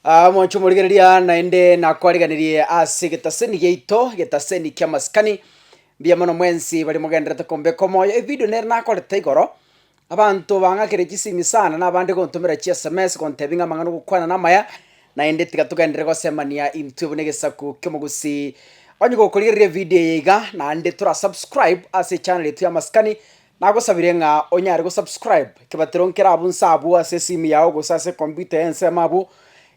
Omonche omorigereria naende nakwariganirie ase egetaseni giaito, egetaseni ki'amasikani, mbuya mono mwensi baria mogendererete kombeka omoyo, evidio nere nakorete igoro, abanto bang'akire chisimi sana na abande gontomera chi sms gontebia ng'a amang'ana ogokwana namaya, naende tiga togenderere gosemania intwe buna egesaku ki'omogusii. Onye gokorigereria evidio eye iga, naende tora subscribe ase echannel yaito y'amasikani, Nagosabire ng'a onyare go subscribe ekebatero nkere abwo nse abwo ase esimu yao gose ase ecomputer y'ensemo abwo,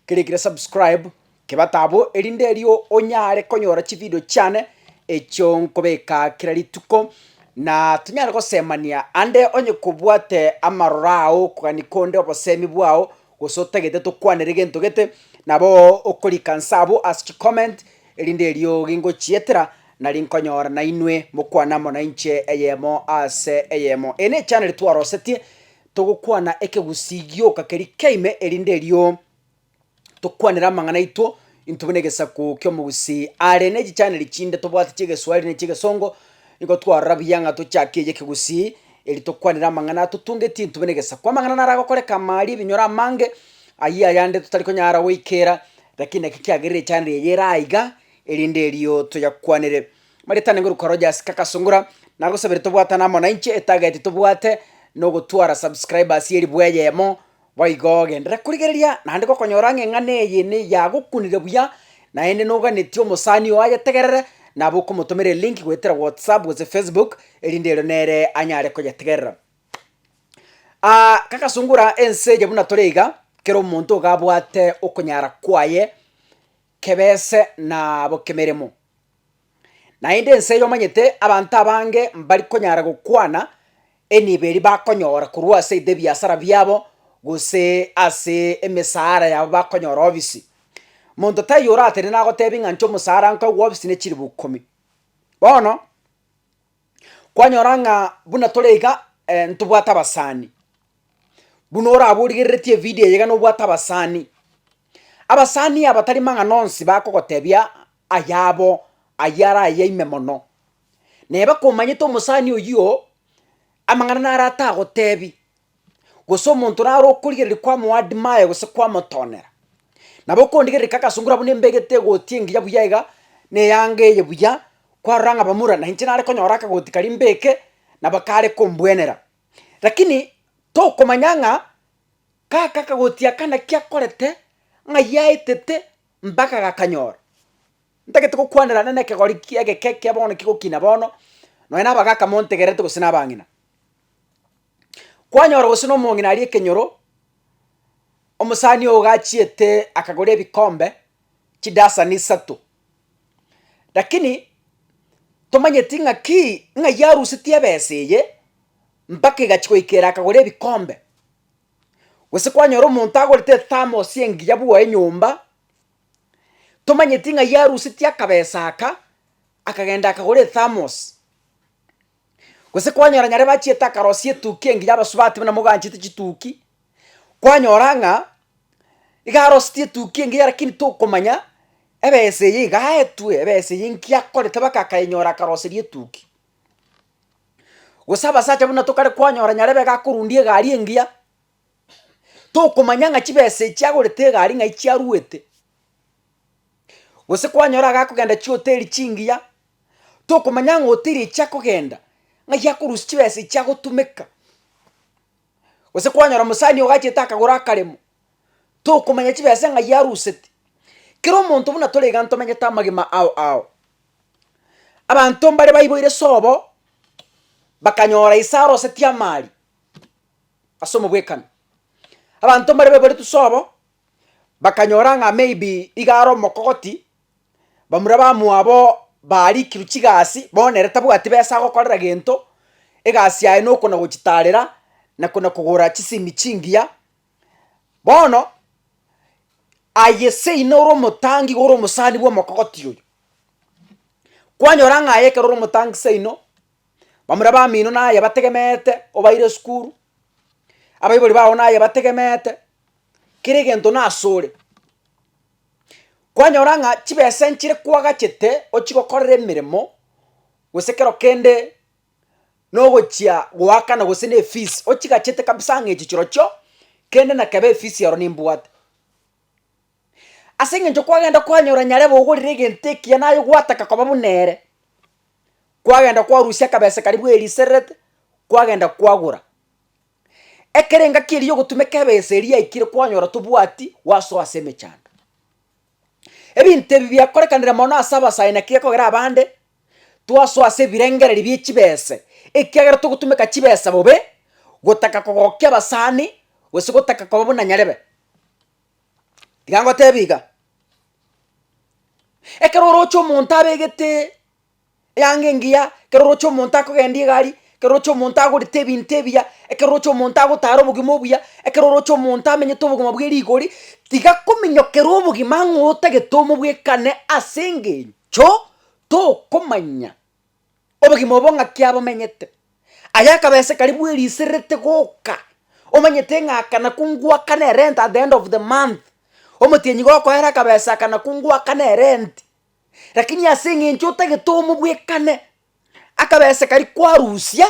kerikire subscribe, kebate abwo erinde erio onyare konyora chividio chiane echio nkobeka kera rituko, na tonyare gosemania ande onye kobwate amaroro ao kogani konde obosemi bwao gose otagete tokwanere gento gete, nabo okorika nse abwo ase chicomment erinde erio gingochietera Nari nkonyora nainwe mokwane amo nainche eyemo ase eyemo. Eye nechannel twarosetie togokwana ekegusii gioka keria keime erinde erio tokwanere amang'ana aito intwe buna egesaku ki'omogusii. Are ne chichaneli chinde tobwate chi'egeswahili ne chi'egesongo nigo twarora buya ng'a tochake eye ekegusii eri tokwanere amang'ana totungetie intwe buna egesaku. Amang'ana naro agokoreka amaria ebinyoro amange ayio ayande totari konyara goikera lakini naki kiagerire echannel eye ere aiga erinde erio toyakwanere. Maritane ngoruka Rogers Kakasungura, nagosabire tobwatane amo nainche etarget tobwate nogotwara subscribers elifu eyemo, boigo genderera korigereria naende gokonyora ng'a eng'ana eye ne yagokunire buya, naende noganetie omosani oo ayetegerere, nabo okomotomera elink goetera whatsapp gose facebook, erinde erio nere anyare koyetegerera. Kakasungura ense eye buna tore iga, kera omonto iga abwate okonyara kwaye. Kebese na bokemeremo. Naende ense eye omanyete abanto abange mbari konyara gokwana enibo eria bakonyora korwa ase either ebiasara biabo gose ase emesaara yabo bakonyora ofisi. Monto taiyo oratenene agotebi ng'a inche omosaara nkoegwa ofisi ne chilifu ikomi. Bono, kwanyora ng'a buna tore iga ntobwate abasani, buna orabe origereretie evidio eye iga nobwate abasani. Abasani aba tari mang'ana onsi bakogotebia ayabo ayio are ayaime mono. Neba komanyete omosani oyio, amang'ana naro atagotebi, gose omonto naro okorigereria kwamoa admire gose kwamotonera. Nabo okondigereria kaka asungura buna embegete egoti engiya buya iga, na eyanga eye buya, kwarora ng'a bamura na inche nare konyora akagoti karia mbeke, nabo kare kombwenera. Lakini tokomanya ng'a Kaka akagotia aka naki akorete, ng'ai aetete mpaka gakanyora. Ntagete gokwanera nene ekegori ki egeke kia bono kegokina bono, nonya na abagaka montegererete gose na abang'ina. Kwanyora gose na omong'ina aria ekenyoro, omosani ogo gachiete akagora ebikombe, chidasani isato, lakini tomanyeti ng'aki ng'ai arusetie ebesa eye, mpaka egachia goikera akagora ebikombe. Gose kwanyora omonto agorete ethermos engiya bwoye enyomba, tomanyeti ng'ai arusetie akabesa aka, akagenda akagora ethermos. Gose kwanyora nyarebe achiete akarosia etuki engiya abasubati buna moganchete chituki, kwanyora ng'a iga arosetie etuki engiya lakini tokomanya ebesa eye iga aetwe, ebesa eye nki akorete mpaka akayenyora akaroseria etuki. Gose abasacha buna tokare kwanyora nyarebe iga akorundia egari engiya, tokomanya ng'a chibesa echi agorete egari ng'ai chiaruete. Gose kwanyora iga akogenda chihoteli chingiya, tokomanya ng'a hoteli echi akogenda, ng'ai akorusia chibesa echi agotumeka. Gose kwanyora mosani ogo achete akagora akaremo, tokomanya chibesa ng'ai aruseti. Kera omonto buna tore iga ntomenyete amagima ao ao. Abanto mbare baiboire sobo, bakanyora ise arosetie amari ase omobwekano. Abanto mbare baiboretwe sobo, bakanyora ng'a maybe iga are omokogoti, bamura bamwabo barikirwe chigasi, bono ere tabwati besa agokorera gento, egasi yaye nokona gochitarera, na kona kogora chisimi chingiya. Bono, aye seino ore omotangi iga ore omosani bwa omokogoti oyo. Kwanyora ng'a aye ekero ore omotangi seino, bamura bamino naye bategemeete obaire esukuru, abaibori bao naye bategemeete, kera egento nasore. Kwanyora ng'a chibesa nchire kwagachete ochie gokorera emeremo, gose kero kende nogochia goakana gose na efees, ochigachete kabisa ng'a echi chirochio, kende nakebe efees ero nimbwate. Ase eng'encho kwagenda kwanyora nyarebe ogorire egento ekiya naye gwataka koba buna ere, kwagenda kwarusia akabesa karia bwerisererete, kwagenda kwagora. Ekero engaki eria yogotumeka ebesa eria yaikire kwanyora tobwati gwasoa ase emechando. Ebinto ebi biakorekanire mono ase abasae naki gekogera abande twasoa ase ebirengererio bie chibese, ekiagera togotumeka chibesa bobe, gotaka kogokia abasani, gose gotaka koba buna nyarebe. Tiga ngotebi iga, ekero oroche omonto abegete eyanga engiya, ekero oroche omonto akogendia egari, ekero oroche omonto agorete ebinto ebiya, ekero oroche omonto agotara obogima obuya, ekero oroche omonto amenyete obogima bwe rigori, tiga kominyokera obogima ng'a otagete omobwekane ase eng'encho tokomanya obogima obo ng'aki abomenyete. Aye akabesa karia bwerisererete goka, omanyete ng'a aka nakwo ngwakane erent at the end of the month, omotienyi gokoera akabesa aka nakwo ngwakane erent. Lakini ase eng'encho otagete omobwekane, akabesa karia kwarusia,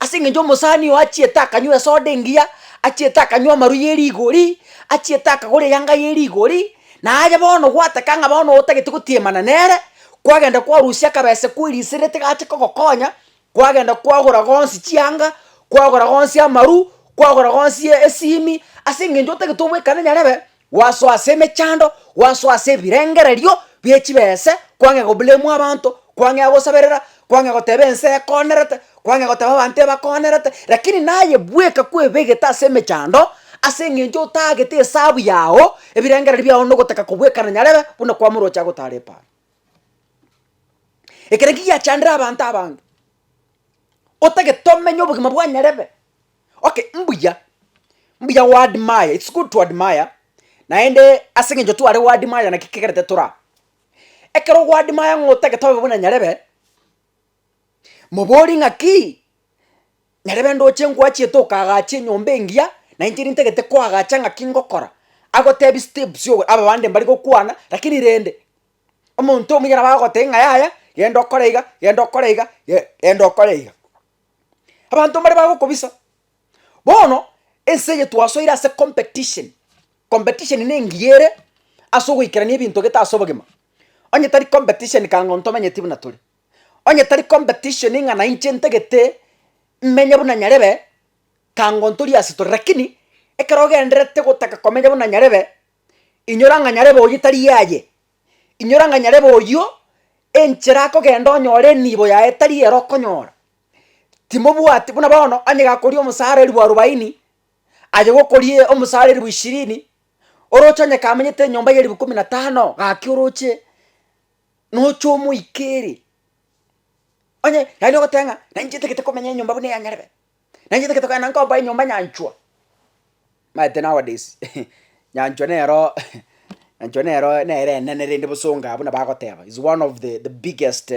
ase eng'encho omosani oo achiete akanywa esoda engiya, achiete akanywa amarwa ye rigori, achiete akagora eyanga ye rigori, na aye bono gwataka ng'a bono otagete gotiemana nere, kwagenda kwarusia akabesa kweriserete gache kogokonya, kwagenda kwagora gonsi chianga, kwagora gonsi amaru, kwagora gonsi esimi, ase eng'encho otagete obwekane nyarebe, Gwasoa ase emechando, gwasoa ase ebirengererio bie chibese, kwang'ea goblame abanto, kwang'ea gosaberera, kwang'ea goteba ense ekonerete, kwang'ea goteba abanto ebakonerete, lakini naye bweka kwebegete ase emechando, ase eng'encho otagete esabu yago, ebirengererio biago nogotaka kobwekana nyarebe buna kwamoroche agotara epara. Ekero nakio giachandire abanto abange, otagete omenye obogima bwa nyarebe. Okay, mbuya, mbuya go admire, it's good to admire, naende ase eng'encho tware go admire naki kegerete tore aa. Ekero ogo admire ng'a otagete obe buna nyarebe, mobori ng'aki, nyarebe ndoche nkwachiete okaagacha enyomba engiya, na inche nintagete koagacha ng'aki ngokora, agotebi steps ogo aba bande mbari gokwana, lakini rende, omonto omuya nabo agogotebia ng'a yaya, genda okore iga, genda okore iga, ge genda okore iga. Abanto mbare bagokobisa. Bono, ense eye twasoire ase competition, competition na engiya ere ase ogoikerania ebinto gete ase obogima. Onye tari competition kang'o ntomenyeti buna tore. Onye tari competition ng'a nainche ntagete menye buna nyarebe, kang'o ntori ase tore. Lakini, ekero ogendererete gotaka komenya buna nyarebe, inyora ng'a nyarebe oyio tari aye, Inyora ng'a nyarebe oyio, enchera akogenda onyore enibo yaye tari ere okonyora. Timobwati buna bono onye gakoria omosara elifu arubaini, aye gokoria omosara elifu ishirini, oroche onye kamenyete enyomba ya elifu kumi na tano, gaki oroche noche omoikere. Onye yaani ogoteba ng'a nainche ntagete komenya enyomba buna eya nyarebe. Nainche ntagete kogenda nkomboe enyomba nyanchwa, omanyete nowadays nyanchwa nero nyanchwa nero nere enene rende bosongo abwo buna bagoteba, is one of the the biggest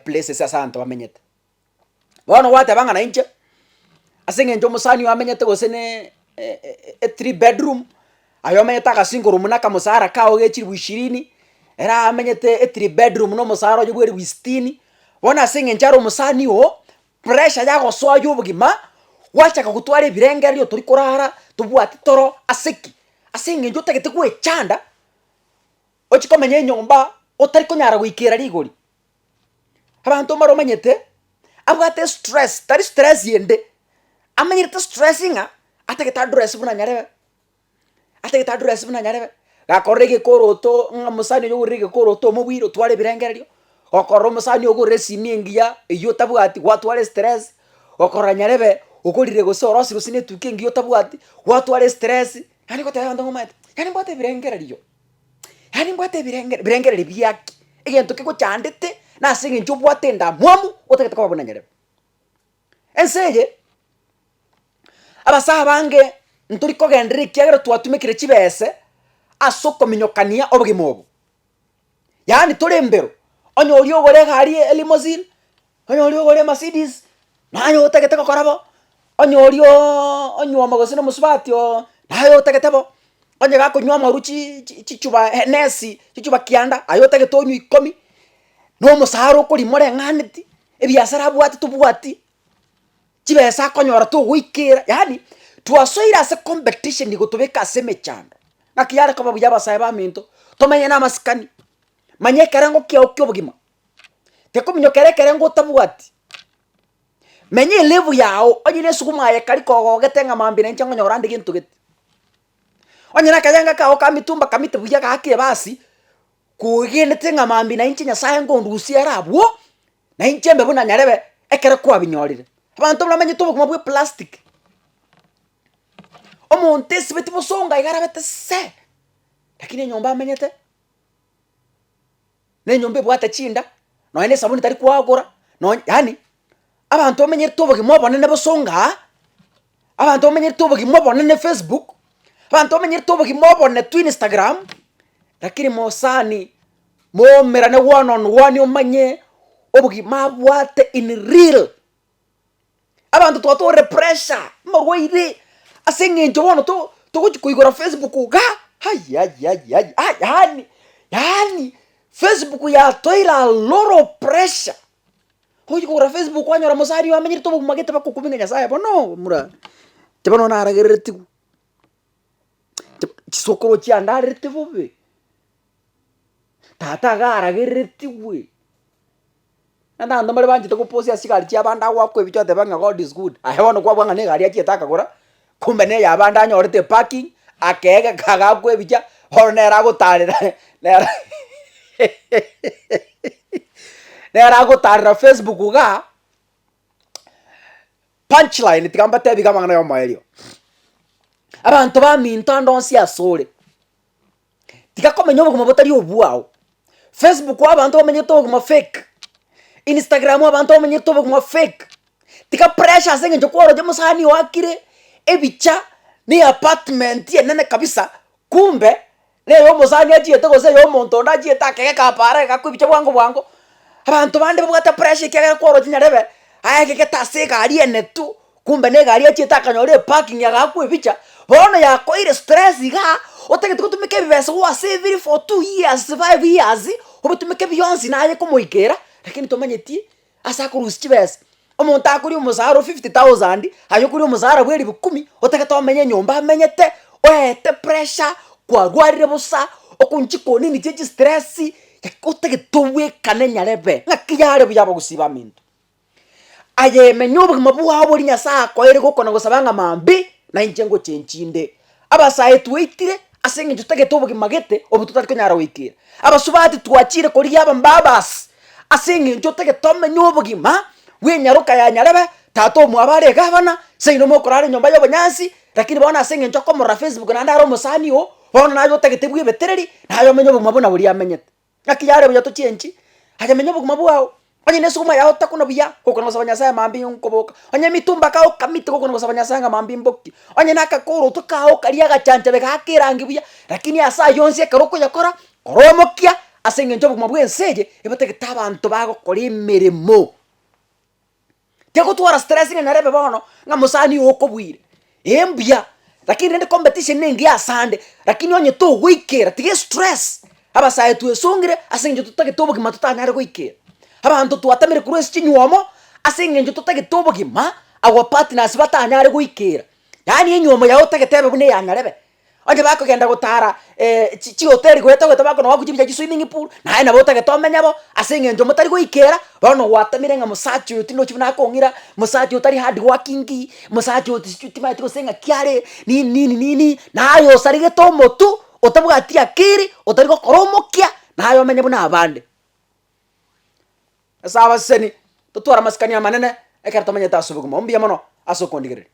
places ase abanto bamenyete. Bono gwateba ng'a nainche, ase eng'encho omosani oyo amenyete gose ne ethree bedroom, aye omenyete agasingle room na akamosara kago ge chilifu ishirini, ere amenyete ethree bedroom na omosara oye bwa elifu sitini, bono ase eng'encho are omosani oo, Pressure yagosoa y'obogima, gwachaka gotwara ebirengererio tori korara, tobwati toro, ase ki? Ase eng'encho otagete gwechanda, ochie komenya enyomba otari konyara goikera rigori. Abanto mbare omanyete, abwate estress, tari stress ende, amenyerete stress ng'a atagete adress buna nyarebe. Atagete address buna nyarebe, gakorora egekoroto ng'a omosani oyo ogorire egekoroto omobwire otware ebirengererio, gokorora omosani ogorire esimi engiya eywo otabwati gwatwara estress, gokorora nyarebe ogorire gose orosire gose na etuki engiya otabwati, gwatwara estress, yaani goteba abanto ng'a omanyete, yaani mbwate ebirengererio, yaani mbwate ebirenge birengererio biaki, egento kegochandete na ase eng'encho obwate endamwamu otagete koba buna nyarebe. Ense eye. Abase abange ntori kogenderera ekiagera twatumekire chibese ase okominyokania obogima obo. Yaani tore mbero, onye oria ogore egari elimousine, onye oria ogore emercedes, naye otagete gokora bo, onye oria ooo onyuoma gose na omosubati oo, naye otagete bo, onye gakonywa amarwa chi chi chichuba hennessy, chichuba kianda, aye otagete onywe ikomi, na omosara okorima oreng'aneti, ebiasara abwate tobwati. chibesa akonyora togoikera, yaani twasoire ase competition gotobeka ase emechando. Ng'aki yare koba buya abasae baminto, tomenye na amasikani, manya ekerengo kiao kia obogima, tekominyoka ere ekerengo otabwati. Menya elevel yago, onye na esukuma aye kari kogogete ng'a mambia nainche nkonyora ande gento gete. Onye na akayenga kago ka mitumba kamite buya gaka ebasi, koegenete ng'a mambia nainche Nyasaye nkondusia ere abwo, nainche mbe buna nyarebe ekero kwabinyorire. Abanto bamenyete obogima bwa eplastic, omonto esibeti bosongo iga arabete se, lakini enyomba amenyete, na enyomba ebwate chinda, nonye na esabuni tari kwagora, nonye yaani abanto bamenyete obogima obonene bosongo aa, abanto bamenyete obogima obonene facebook, abanto bamenyete obogima obone tu instagram, lakini mosani Momerane one on one omanye obogima abwate in real. Abanto twatwarire pressure, amarwaire, ase eng'encho bono to togochi koigora facebook iga, ayayayay ah yaani yaani facebook yatoeire a lot of pressure. Ogochi kogora facebook kwanyora mosani oyo amenyerete obogima gete bakokumia ng'a nyasaye bono mura, inche bono naragereretigwe, chisokoro chiandarerete bobe. Tata iga aragereretigwe, naende abanto mbare banchete gopost ase chigari chia abande agoakwa ebichwa oteba ng'a God is good, aye bono kwabua ng'a na egari achiete akagora, kumbe na eya abande anyorete eparking, akeegeka agaakwa ebicha, bono nere agotarera nere nere agotarera facebook igaa, punchline tiga mbatebi iga amang'ana ya omoerio, abanto baminto ande onsi asore. Tiga komenya obogima botari obwao. Facebook abanto bamenyete obogima fake, Instagram abanto bamenyete obogima fake, tiga pressure ase eng'encho kwaroche omosani oakire ebicha na eapartment enene kabisa, kumbe neye omosani achiete gose eye omonto onde achiete akegeka apara egakwa ebicha bwango bwango. Abanto bande babwate pressure ekiagera kwaroche nyarebe aegegete ase egari ene tu. Kumbe negari achiete akanyora eparking agaakwa ebicha, bono yakoeire stress igaa, otagete gotumeka ebibesa gwasavire for two years, five years, obitumeke bionsi naye komoikera, lakini tomanyeti ase akorusia chibesa. Omonto akoria omosara o fifty thousand, aye okoria omosara bwa elifu kumi, otagete omenye enyomba amenyete, oete pressure, kwarwarire bosa, okonywa chikonini chia chistress, otagete obwekane nyarebe, ng'aki yare buya abagusii baminto. Aye menya obogima bwao boria Nyasae akoeire gokona gosaba ng'a mambia na inche ngochenchie inde. Abasae twaitire ase eng'encho totagete obogima gete obo totari konyara goikera. Abasubati twachire korigia abambabas ase eng'encho otagete omenye obogima bw'enyaroka ya nyarebe, tata omwabo are egavana, seino mokorara enyomba ya obonyansi, lakini bono ase eng'encho okomorora facebook naende are omosani oo, bono naye otagete bwebetereri, naye omenye obogima buna boria amenyete. Naki yare buya tochenchi, aye menya obogima bwao, onye na esukuma yao takuna buya, gokona gosaba Nyasaye mambia nkoboka, onye emitumba kao kamite gokona gosaba Nyasaye ng'a mambia mbokie, onye na akakoroto kao karia agachanchabe gaka erangi buya, lakini ase ayio onsi ekero okoyakora, kora omokia ase eng'encho obogima bwa ense eye, ebatagete abanto bagokora emeremo. Tegotwara stress ng'a narebe bono, ng'a mosani oyo okobuire, ee mbuya, lakini rende competition nengiya asande, lakini onye togoikera tiga estress, abasae twesongire ase eng'encho totagete obogima totanyare goikera. Abanto twatamire korwa ase chinywomo, ase eng'encho totagete obogima, our partners batanyare goikera, yaani enywomo yago otagete ebe buna eya nyarebe. Onye bakogenda gotara chihoteli goeta goeta bakona goakwa chibicha chiswimming pool, naye nabo otagete omenye bo, ase eng'encho motari goikera, bono gwatamire ng'a mosacha oyo tindochi buna akong'ira, mosacha oyo tari hard working, mosacha oyo sijui timanyeti gose ng'aki are, nini nini nini, naye osarigete omotwe, otabwati akiri, otari gokora omokia, naye omenye buna abande. Ase abaseni, totware amasikani amanene, ekero tomenyete ase obogima. Mbuya mono ase okondigereria.